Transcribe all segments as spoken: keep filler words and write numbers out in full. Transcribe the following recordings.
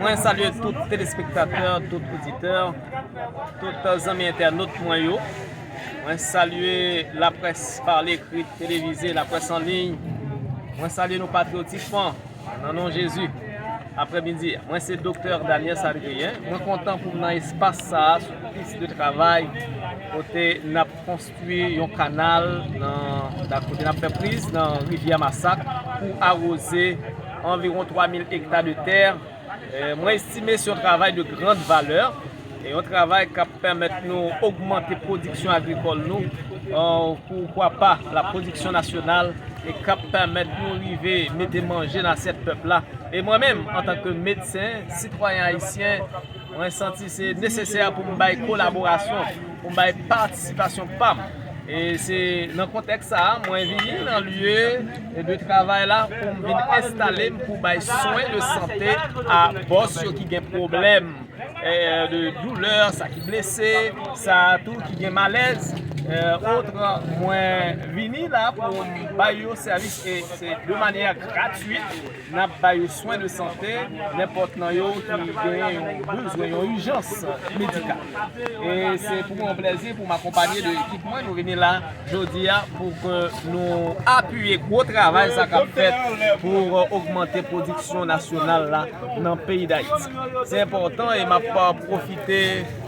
Mwen salye tout telespektatè, tout oditè, tout zanmi entènot mwen yo. Mwen salye laprès pa lekri, televize, laprès an liy. Mwen salye nou patriyotikman, nan non Jezi. Aprèmidi, mwen se Doktè Daniel Sadrien. Mwen kontan pou m nan espas sa a, sou pis de travay, kote n ap konstwi yon kanal nan, nan kote n ap fè priz nan rivyè Masak pou awoze anviwon twa mil ekta de tè. Eh, mwen estime se yon travay de grande valeur, e yon travay k ap pèmèt nou ogmante pwodiksyon agrikòl nou, eh, pourquoi pas la production nationale, e k ap pèmèt nou rive mete manje nan asyèt pèp la. E mwen menm, antanke medsen, sitwayen ayisyen, mwen santi se nesesè pou m bay kolaborasyon, pou m bay patisipasyon pa m. E se nan kontèks sa a, mwen vini nan lye de travay la pou m vin enstale m pou bay swen de sante a bòs yo ki gen pwoblèm, eh, de doulè, sa ki blese, sa tou ki gen malèz, eh, ot. Mwen vini la pou m bay yo sèvis e se de manyè gratwit. N ap ba yo swen de sante, nenpòt nan yo ki genyen yon bezwen, yon ijans medikal. E se pou mwen yon plèzi pou m akonpanye de ekip mwen. Nou vini la jodi a pou ke nou apiye gwo travay sa k ap fèt pou, euh, ogmante pwodiksyon nasyonal la nan peyi Dayiti. Se enpòtan e m ap, euh, pwofite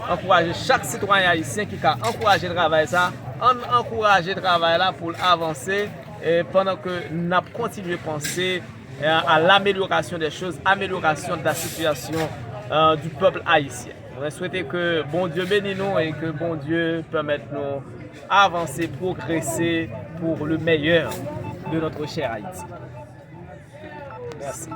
ankouraje chak sitwayen ayisyen ki ka ankouraje travay sa. Ann ankouraje travay la pou l avanse, e pandan ke n ap kontinye panse, euh, à l'amélioration des choses, amélioration de la situation, euh, du peuple haïtien. Mwen swete ke Bondye beni nou e ke Bondye pèmèt nou avanse, pwogrese pour le meilleur de notre chère Haïti. Merci.